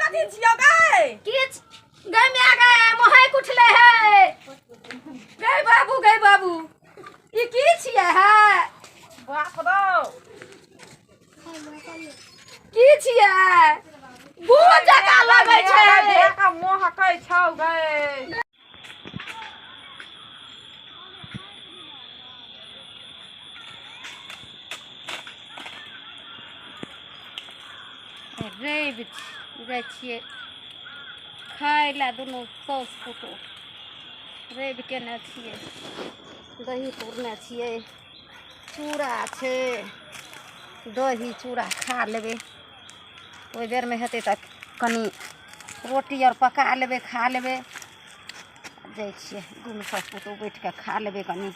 कथी छियौ गै? किछ गै माय गै, मोहक उठले है। गै बाबू, गै बाबू, ई की छियै है? बाप रौ, की छियै? भूत जकाँ लगै छै। का मोहकै छौ गै? रवि जाइ छियै खाय लए दुनू साउस पुतोहु। रवि केने छियै, दही पौरने छियै, चूड़ा छै, दही चूड़ा खा लेबै। ओहि बेरमे हेतै तऽ कनि रोटी आर पका लेबै, खा लेबै। जाइ छियै दुनू साउस पुतोहु बैठि कऽ खा लेबै कनि।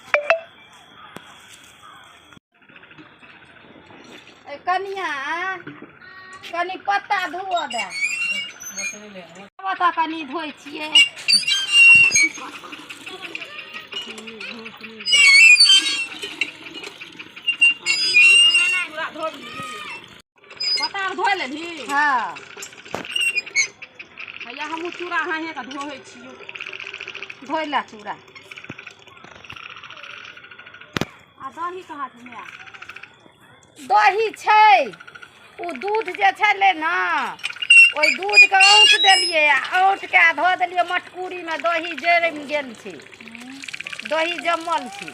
कनिया, कनि पत्ता धोअ दे। पत्ता कनि धोइ छियै। पत्ता आर धोइ लेलही? हँ। हैया हमहूँ चूड़ा हाँहे कऽ धोइ छियौ। धोइ ला चूड़ा। आ दही कहाँ छै माय? दही छै, ओ दूध जे छलै ने, ओहि दूधके औंट देलियै आ औंटके धऽ देलियै मटकूरीमे। दही जरमि गेल छै, दही जमल छै।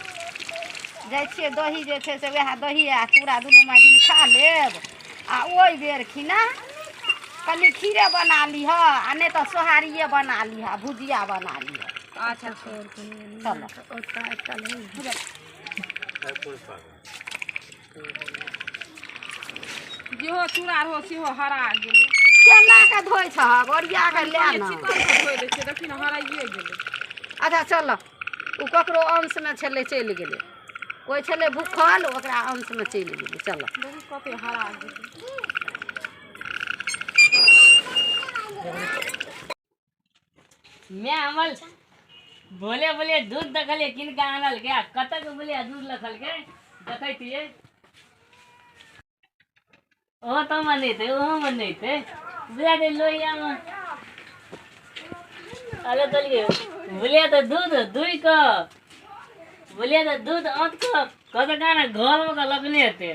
जाइ छियै, दही जे छै से वएह दही आ चूड़ा दुनू माय खा लेब। आ ओहि बेर खिना कनि खीरे बना लिह, आ नहि तऽ सोहारिए बना लिह, भुजिया बना लिह। अच्छा। चलो। जेहो चूड़ा रहो सेहो हरा गेलै। केना कऽ धोइ छहक? ओरिया कऽ ले ने। चिकन से धोइ दै छियै, देखी ने, हराइए गेलै। अच्छा चल, ओ ककरो अंशमे छलै, चलि गेलै। कोइ छलै भूखल, ओकरा अंशमे चलि गेलै। चल। देखी कते हरा गेलै। मैं हमर बोले बोले दूध देखलिए किनका आनल के, कतक बोले दूध लखल के देखै छियै। ओ तो मनेते, ओहो मनेते बुझा दे लोहिया में। अरे चलिए, बोलिए तो दूध दुई क, बोलिए तो दूध औंट क कत गाना घर में का लगने हेते।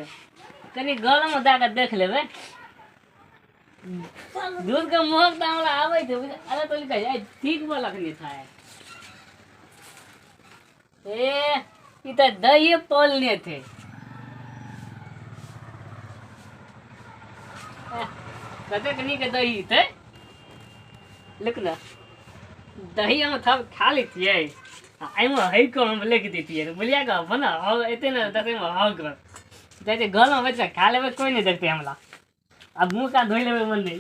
कनी घर में जाके देख लेबै। दूध के महक तऽ हमरा आबै छै। अरे तो लिखा ठीक बा लखनी था। ए ई तऽ दही पौलने थे। कतेक नीक दही थे। लिख ना, दही हम थब खा लै छियै आ एहिमे है कऽ हम लिख दैतियै। बुझलियै कऽ बना एते ने देखैमे हक जाइ छै। घरमे बैठ कऽ खा लेबै, कोइ नहि देखतै हमरा। आब मुँह का धोइ लेबै, मन नहि,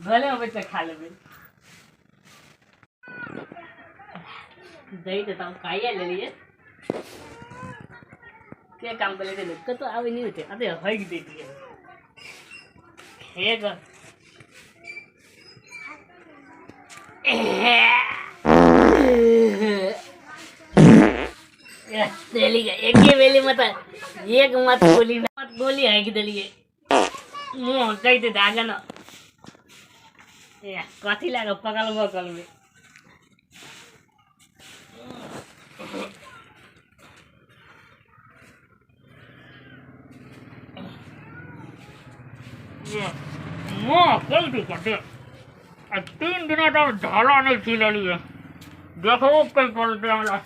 घरेमे बैठ कऽ खा लेबै। दही तऽ तब खाइए लेलियै। के काम कर लेते? कतौ आबै नहि होतै। अते हगि दैतियै हे ग। एके बेली मत एक मत गोली मत गोली हगि देलियै। मुँह कहि धागा न ए कथी लागे पकल बकल में। मुँह कहि दे कते आ 3 दिना तक झाला नहीं छी लेलिए। देखो कई पड़ते हमरा।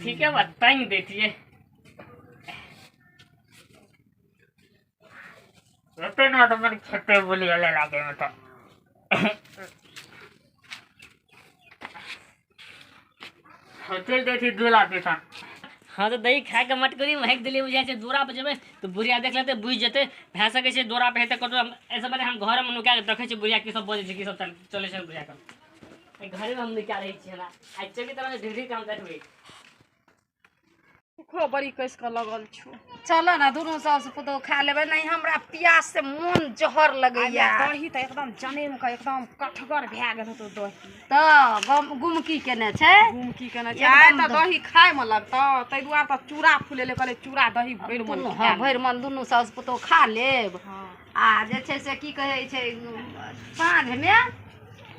ठीक है, बात टांग दैतियै। एते ना तो मेरे खेते बोली वाला लागे में तो चल देखी दूला किसान। हाँ तो दही खा के मटकुरी महक दिलियै। बुझाइ छै दूरा पर जेबै तऽ बुढ़िया देख लेतै, बुझि जेतै। भए सकै छै दूरा पर हेतै कतौ। एहिसँ पहिले हम घरमे नुका कऽ देखै छियै बुढ़िया की सब बजै छै, की सब चलै छै बुढ़िया के। घरेमे हम नुका रहै छियै। हमरा आइ चलि तरह ढेरी काम देखबै। भूखो बड़ी कसि कऽ लगल छौ। चल ने, दुनू साउस पुतोहु खा लेबै। नहि, हमरा प्यास से मोन जहर लगैया। दही तऽ एकदम जनेम के एकदम कठगर भए गेल होतौ दही। तऽ गुमकी केने छै। गुमकी केने छै। आइ तऽ दही खायमे लगतौ, ताहि दुआरे तऽ चूड़ा फुलेले। कहले चूड़ा दही भरि मन। हँ, भरि मन दुनू साउस पुतोहु खा लेब। आ जे छै से की कहै छै साँझमे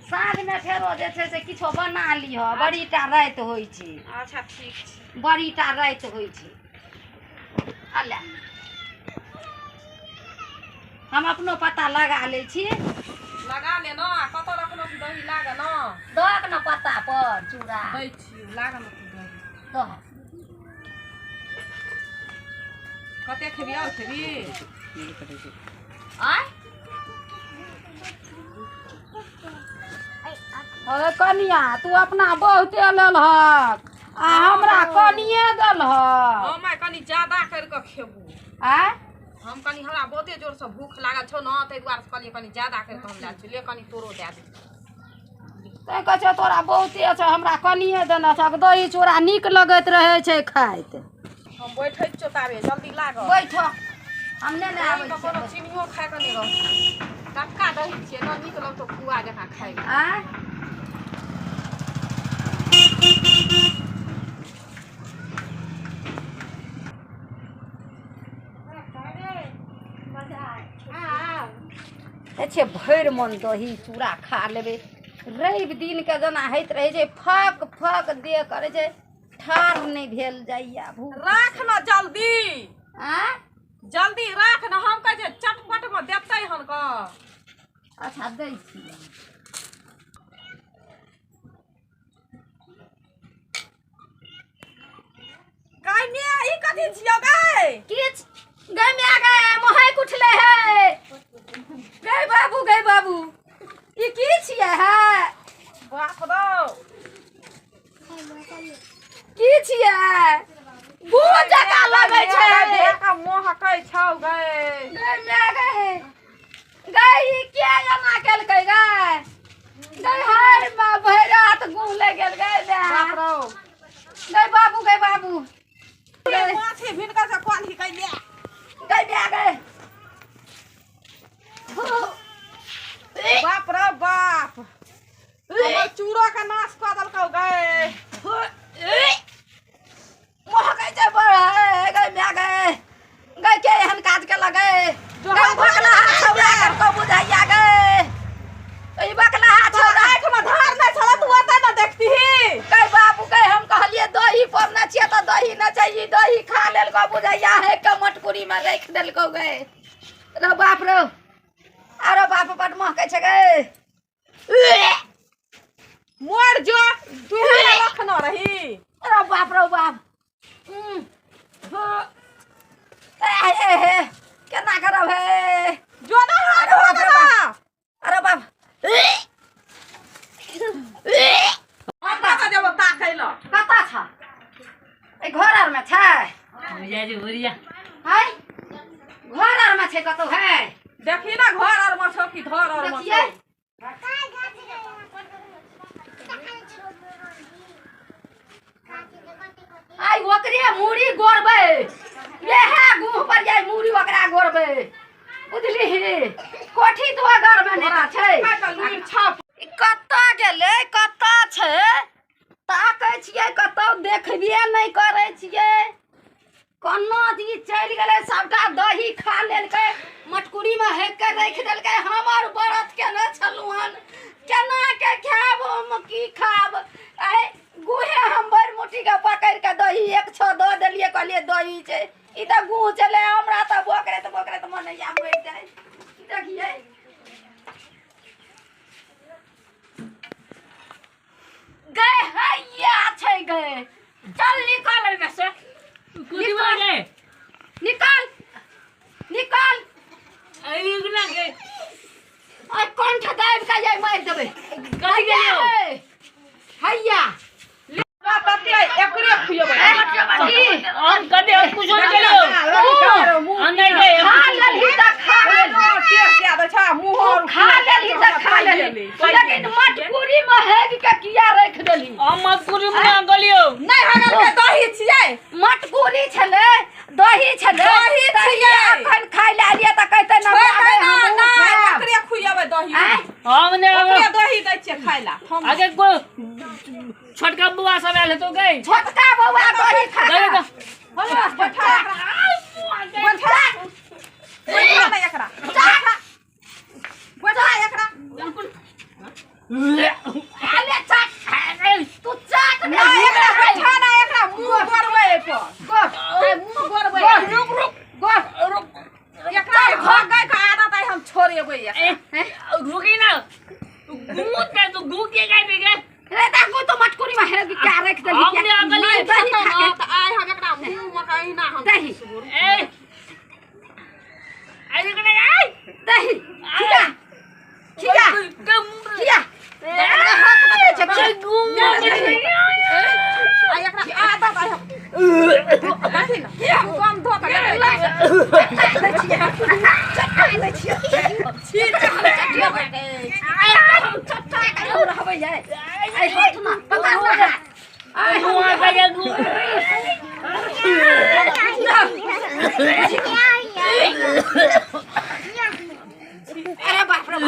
साँझमे फेरो जे छै से किछो बना लिहऽ बड़ीटा राति होइ छै। अच्छा ठीक छै। बड़ीटा राति होइ छै। अला हम अपनो पता लगा लै छी। लगा ले न आ कतऽ रखलो छी दही लाग न। दहक ने पत्ता पर चूड़ा दै छी लाग न तू दही। दह। कते खेबी और खेबी? आय अरे कनिया तू अपना बहुते लेलहक आ हमरा कनिये देलहक। हम आइ कनी ज्यादा करि कऽ खेबू। आँय हम कनी हमरा बहुते जोर से भूख लागल छौ न ताहि दुआरे से कहलियै कनी ज्यादा करि कऽ हम लए छी। ले कनी तोरो दए दे। तैं कहै छौ तोरा बहुते छौ हमरा कनिये देने छौ। दही चूड़ा नीक लगैत रहै छै खाइत। हम बैठै छियौ ताबे जल्दी लागल। बैठ हम नहि ने आबै दहीके कोनो छियै। चिन्हियो खाय कऽ नहि रहतौ। टटका दही छियै न नीक लगतौ पुआ जकाँ खायमे। आँय छै भरि मन दही चूड़ा खा लेबै। रवि दिनके जेना होइत रहै छै फक फक देह करै छै ठाढ़ नहि भेल जाइया भूख। राख न जल्दी। आँय जल्दी राख न हम कहै छियै चटपट मे देतै हन कऽ। अच्छा दै छियै। गै माय ई कथी छियौ गै? किछु गै माय गै महक उठलै हे। गै बाबू गै बाबू ई की छियै हे? बाप रौ की छियै? गुड़ जकाँ लगै छै। गै महकै छौ गै। गै माय गै गै ई के एना केलकै गै? गै हाय माँ भरि रात गुह लागि गेल गै बाप माय। रौ गै बाबू गै बाबू गै माछी भिनकर से कॉल ही गै माय। गै माय गै बाप रौ बाप हमर चूड़ो के नाश कऽ देलकौ गै। महकै छै बड़ गै माय गै। गै के एहन काज केलक गै? गै बकलाहा छौड़ा कतौ बुझाइया गै। ई बकलाहा छौड़ा आँखि मे धार नहि छलै तू ओतऽ न देखतिही। गै बाबू गै हम कहलियै दही पौरने छियै तऽ दही नहि छै। ई दही खा लेलकौ बुझाइया हे के मटकुरी मे राखि देलकौ गै। रौ बाप रौ आरो बाप बड महकै छै गै। मर जो तू हमरा रखने रही। रौ बाप रौ बाप। ए हे हे केना करब हे? जो न हाथ अरे बाप रे धो बाप। अरे बाप हम कतऽ जेबौ ताकै लए? कतऽ छ? एहि घर आरमे छै? बुझा जे बुढ़िया है घर आरमे छै कतौ है? देखी न घर आर मे छौ कि धर आर मे देखियै छौ। आइ ओकरे मूड़ी गोरबै। इएह गुह पर जाय मूड़ी ओकरा गोरबै बुझलिही। कोठी तो घरमे नहि तऽ छै। खाय के लुरि छौ। ई कतऽ गेलै कतऽ छै? ताकै छियै कतौ देखबे नहि करै छियै। कोना जी चलि गेलै सबटा दही खा लेलकै मटकुरीमे हेक के राखि देलकै। हमर व्रत केने छलहुँ हन केना के खायब हम की खायब? आइ गुहे हम भरि मुट्ठीके पकड़ि कऽ दही एक छओ दऽ देलियै कहलियै दही छै। ई तऽ गुह छलै हमरा तऽ बोकरैत बोकरैत मन होइया मरि जाइ। ई देखियै गै हैया छै गै। चल निकल एहिमे से। कुदी बोला गए निकल निकल। अरे ना गए आइ कंठ दाबि कऽ जाय मारि देबै। कथी गेलियौ? हैया तते एकरे खुएबै। की हम कथी हम कुछो नहीं गेलियौ। हम नहीं गए। खा लेलही तऽ खा लेलही। टेस्ट दए दै छै मुँह तू खा लेलही तऽ खा लेलही लेकिन मटकुरी मे हेग के किया राखि देलही? हम मटकुरी में ना गेलियौ। नहि हगल के दही छियै। मटकुरी छलै दही छलै दही तऽ छियै। अखन खाय लए एलियै तऽ कहतै ना छोड़ि हमहूँ दे ना, खायब। एकरे खुएबै दही। आँय? हम नहीं ओकरे दही दै छियै खाय ला। हम आगे को छोटका बुआ सब आयल हेतौ गई। छोटका बौआ दही खा गई कऽ। बैठा एकरा। बैठा ने एकरा। देखी न हम कम धो के चटाइ दै छियै, चटाइ दै छियै। छी आइ हम चटाइ के हम रहबै यै। आइ हाथ ना पकड़ ना हाथ। आइ हम मुँह का ये गु अरे बाप रे बाप।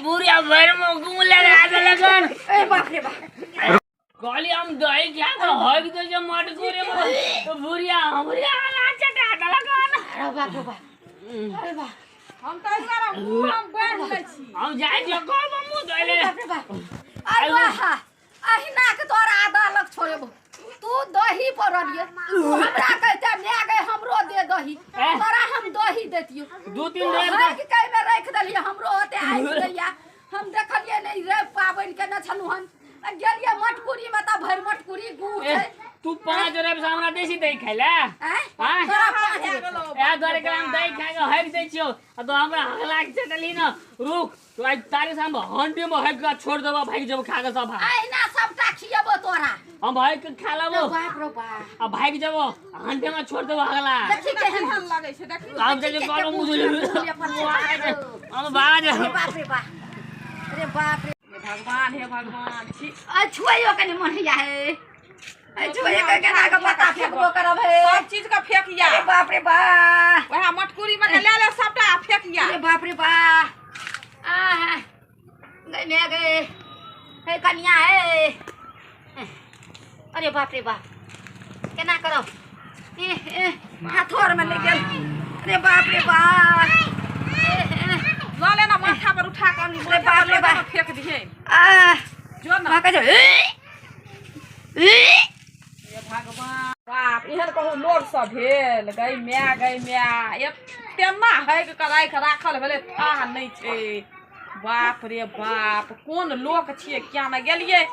बुढ़िया भर में गु लगा देलकन। ए बाप रे बाप। कहली हम दही खा के हग दे जे मटकुरी में, तो बुढ़िया हमरे आला चटा देलकन। अरे बाप रे बाप। अरे बाप। हम तऽ एहि दुआरे मुँह हम बान्हि लै छी। हम जाइ छियै घर में मुँह धोइ ले। बाप रे बाप। अरे वाह, अहिना के तोरा आधा लग छोड़ेबो। तू दही पर रहलिए, तू हमरा कहते माय गए हमरो दे दही, तोरा हम दही देतियो। दू तीन तू दिन हक के में राखि देलिए, हमरो होते आबि गैया। हम देखलिए नहीं रे पाबनि केने छलहुँ हन। आ गेलिए मटकुरी में तऽ भरि मटकुरी गुड़ ए, छै। तू 5 रुपया से हमरा देसी दही खाइला? आँय? आँय? तोरा 5 रुपया। ए दुआरे के हम दही खा के हरि दै छियौ आ तो हमरा हगला के चटली न। रुक तो आज तारे से हम हंडी में हग के छोड़ देबो, भागि जेबो खा के सब। अहिना सबटा खियेबो तोरा। हम भागि के खा लेबो। बाप रे बाप। आ भागि जेबो हंडी में छोड़ देबो हगला। देखी केहन केहन लगै छै देखी। हम जे कहलहुँ मुँह धोइ ले। हम बाज। अरे बाप रे बाप। अरे बाप रे। हे भगवान, हे भगवान, छी। आ छुआइयो कनि मन होइया हे। आ छुआइयो के केना के पता फेकबो करब हे। सब चीज के फेकिया। अरे बाप रे बाप। वएह मटकुरी में के ले ले सबटा आ फेकिया। अरे बाप रे बाप। आ गई मैं गए हे कनिया हे। अरे बाप रे बाप, केना करब? ए ए हाथोर में ले गेल। अरे बाप रे बाप। ए, ए, लऽ ले ना माथा पर उठा के अरे बाप रे बाप। फेक दिहे। आ जो ना। माँ कहै छै, ए, ए। हे भगवान बाप, एहन कहूँ लोग सब भेल गई माय गई माय, एतेना हगि के राखि राखल भेलै थाह नहि छै। बाप रे बाप, कोन लोक छियै किया ने गेलियै।